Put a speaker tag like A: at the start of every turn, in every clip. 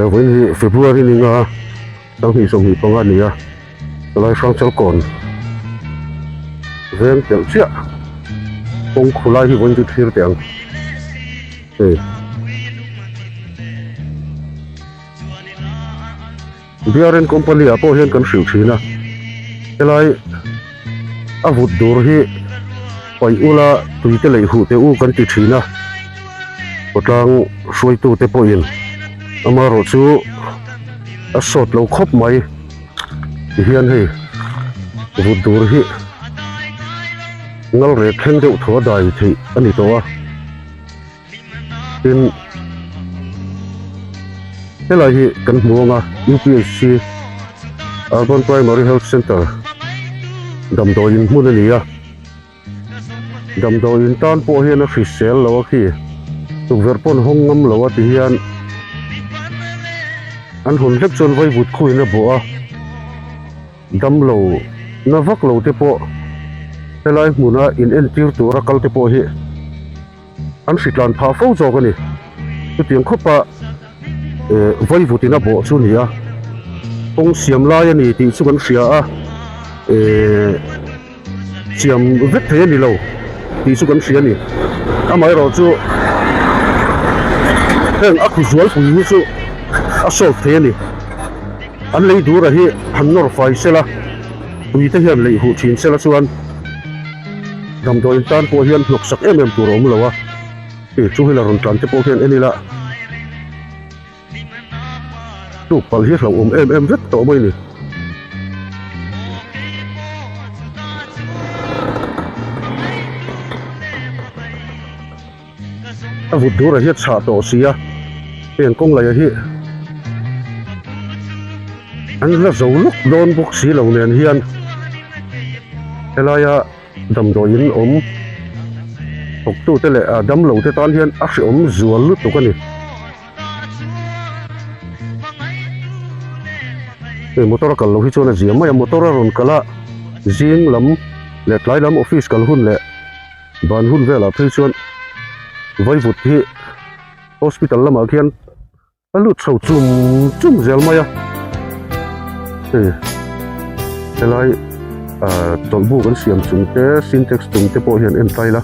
A: Vawiin hi February ni nga sanghnih 25 a ni a chulai hrangchal kawn veng telh chiah kawng khu lai hi vawiin chu thlir teh ang hei. Biarin company ah pawh hian kan hrilh thin a helai a vut dur hi paih ula tui te lei huh teh u kan ti thin a khawtlang hruaitu te pawhin amaherawh chu a sawt lo khawp mai tihian hei vut dur hi ngal rek thleng deuh thaw a dai theih a ni tawh a. Tin, helai hi kan hmu ang a UPHC Urban Primary Health Centre damdawiin hmun a ni a, damdawiin tan pawh hian a hrisel lo a khi tukverh pawn hawng ngam lo a ti hian an hawn hlek chuan vaivut khuin a bawh a. Damlo na vak lo te pawh helai hmuna in entir tura kal te pawh hi an hritlan phah fo zawk a ni. Chutiang khawpa eh vaivut in a bawh chu a ni a, kawng siam lai a ni tih chu kan hria a, eh siam vek thei a ni lo tih chu kan hria a ni. Amaherawh chu heng a khuzualpui hi chu a solve thei a ni. An lei dura hi han nawr fai sela, tui te hian leih huh thin sela chuan damdawiin tan pawh hian hnawksak em em tur a awm lo a, hei chu hela rawn tlan te pawh hian en ila tuk palh hi hlauhawm em em vek tawh mai a ni. A vut dur a hiat chhah tawh si a, heng kawng laih hi an la zo lawk dawn bawk si lo nen hian helaia damdawiin awm thawktute leh damlo te tan hian a hrehawm zual lutuk a ni. Hei motor a kal loh hi chuan a zia mai a, motor a rawn kal a zing lam leh tlai lam office kal hun leh. Ban hun velah phei chuan vaivut hi hospital lamah khian a lut chho chum chum zel mai a hei helai ah chawlhbuk an siam chung te sintex chung te pawh hian en tai la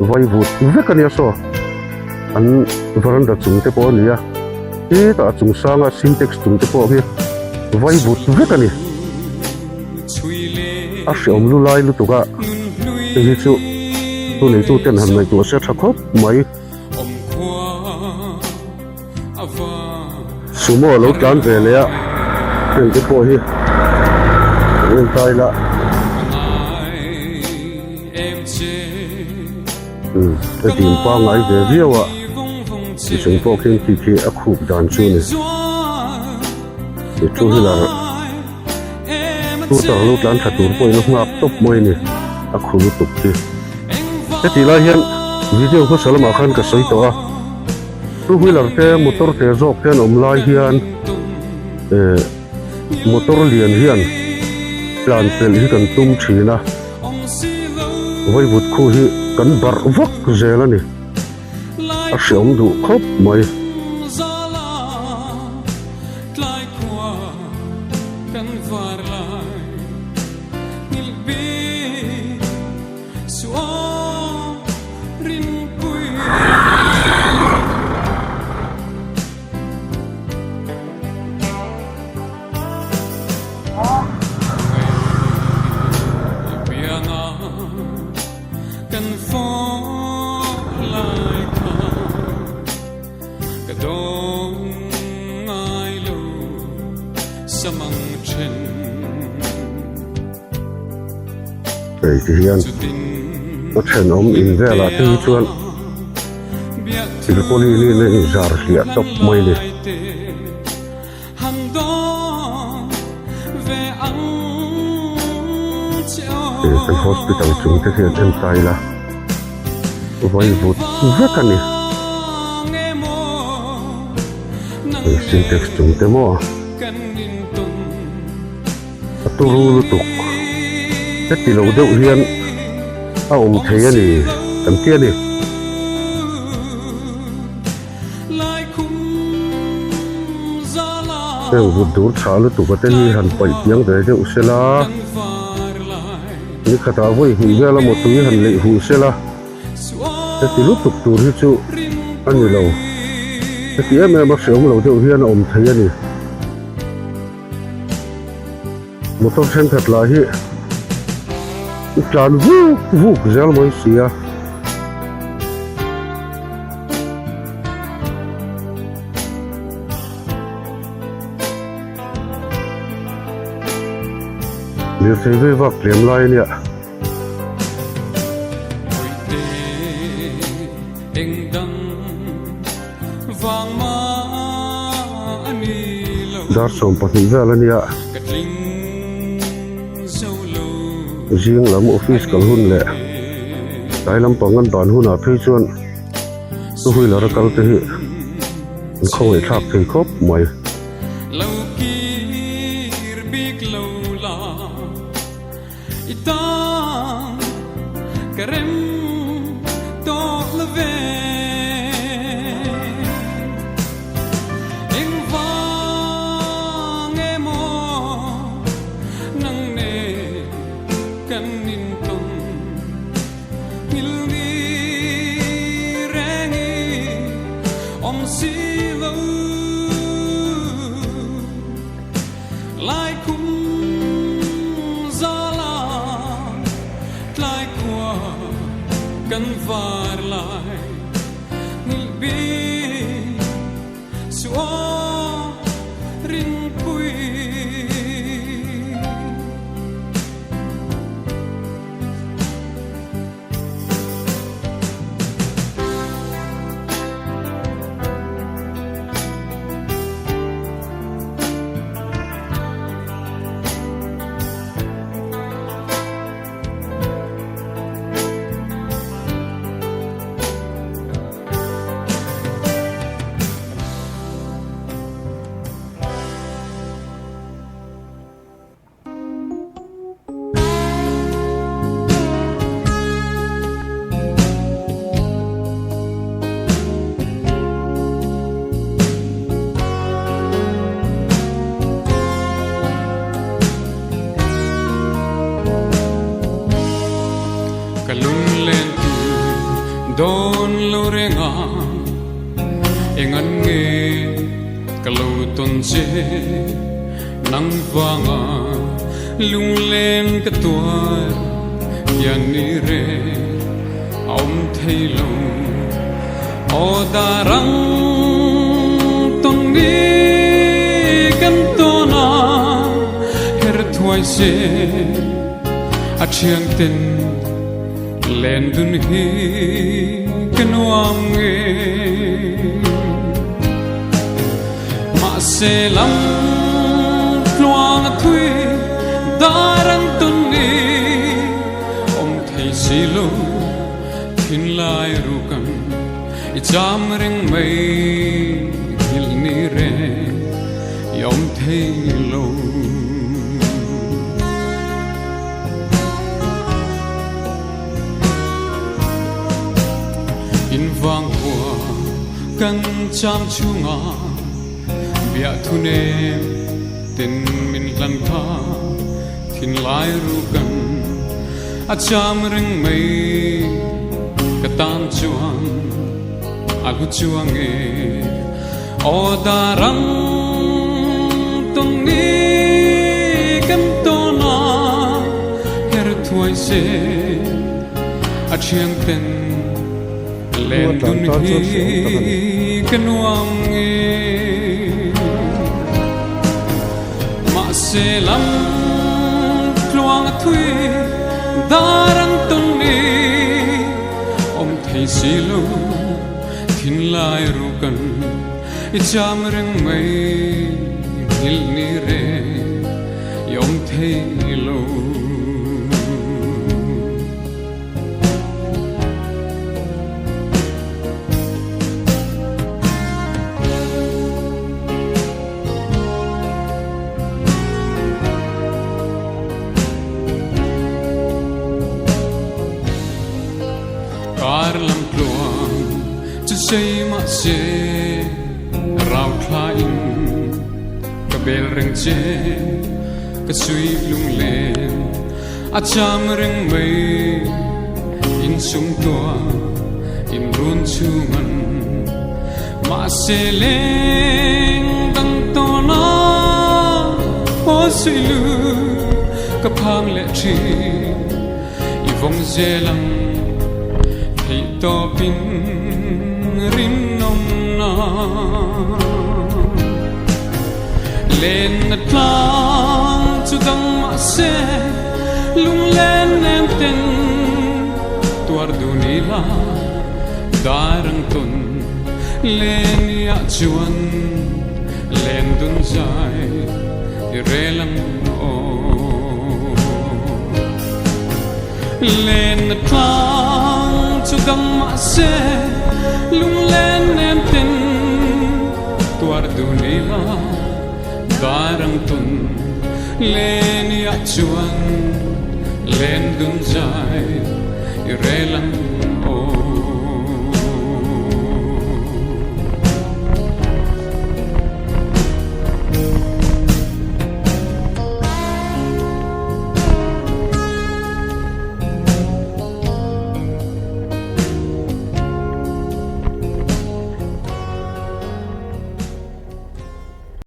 A: vaivut vek a nia saw an veranda chung te pawh a ni a hetah a chung sanga sintex chung te pawh hi vaivut vek a ni. A hreawm lu lai lutuk a, hei hi chu thu neitu ten han ngaihtuah se tha khawp mai. Sumo a lo tlan ve leh a, heng te pawh hi an en ta ila. Umm a dim pangngai ve viau a, mihring pawh khian khi khi a khup dan chu a ni. Two wheeler. Scooter lo tlan tha tur pawhin a nghak tawp mai a ni a khu lutuk hi. Hetih lai hian video hmasa lamah khan ka sawi tawh a, two wheeler te motor te zawk te an awm lai hian eh motor lian hian tlan pelh hi kan tum thin a, vaivut khu hi kan barh vak zel a ni. A hreawm duh khawp mai. Hei ti hian a thenawm in velah te hi chuan silpauline in a inzar hliah tawp mai a ni. Hei kan hospital chung te hian en ta ila vaivut vek a ni. Hei sintex chung te maw. A turu lutuk heti lo deuh hian a awm thei a ni kan ti a ni. Heng vut dur chhah lutuk a te hi han paih piang ve deuh sela ni khatah vawi hnih vel a mawtui han leih huh sela heti lutuk tur hi chu a ni lo heti em em a hreawm lo deuh hian a awm thei a ni. Motor thenkhat lah hi tlan vuk vuk zel mai si a. Lirthei vei vak tlem lai a nia. Dar 12 vel a nia. Zing lam office kal hun leh tlai lampang an ban hunah phei chuan two wheeler a kal te hi an khawngaih thlak thei khawp mai.
B: I tan ka rem tawh lo ve. Engvang emaw nang nen kan intawn nghilh ni reng i awm si lo. Lai khum zala tlai khua kan var lai nghilh bik suh aw rinpui. Ka lunglen tu dawn lo reng a, eng an nge ka lo tawn che. Nang vanga lunglen ka tuar hian ni re a awm thei lo. Aw darang tawn ni kan tawn a, her thuai se a thiang ten len dun hi ka nuam nge. Mahse lam tluang a thui dar an tawn ni awm thei si lo thinlai rukan i cham reng mai nghilh ni reng i awm thei lo. In vang khua kan cham chhunga biahthu nem ten min hlan kha thinlai ru kan a cham reng mai ka tan chuan a hlu chuang e aw darang tawn ni kan tawn a her thuai se a thiang ten Len dun hi ka nuam nge Mahse lam tluang a thui Dar ang tawn ni awm thei si lo thinlai rukan i cham reng mai nghilh ni reng i awm thei lo. Kar lam tluang chu sei mah se rau thla in ka bel reng che ka sui lunglen a cham reng mai in sum tua in run chungan mahse leng dang tawna haw sui lu ka phang leh thin i vawng zel ang theih tawpin rinawmna Lenna tlang chu dang mahse lunglen nen ten tuar dun ila dar ang tawn lenia chuan len dun zai i rel ang aw. Lenna tlang chu dang mahse lunglen nen ten tuar dun ila dar ang tun lenia chuan len dun zai i rel ang.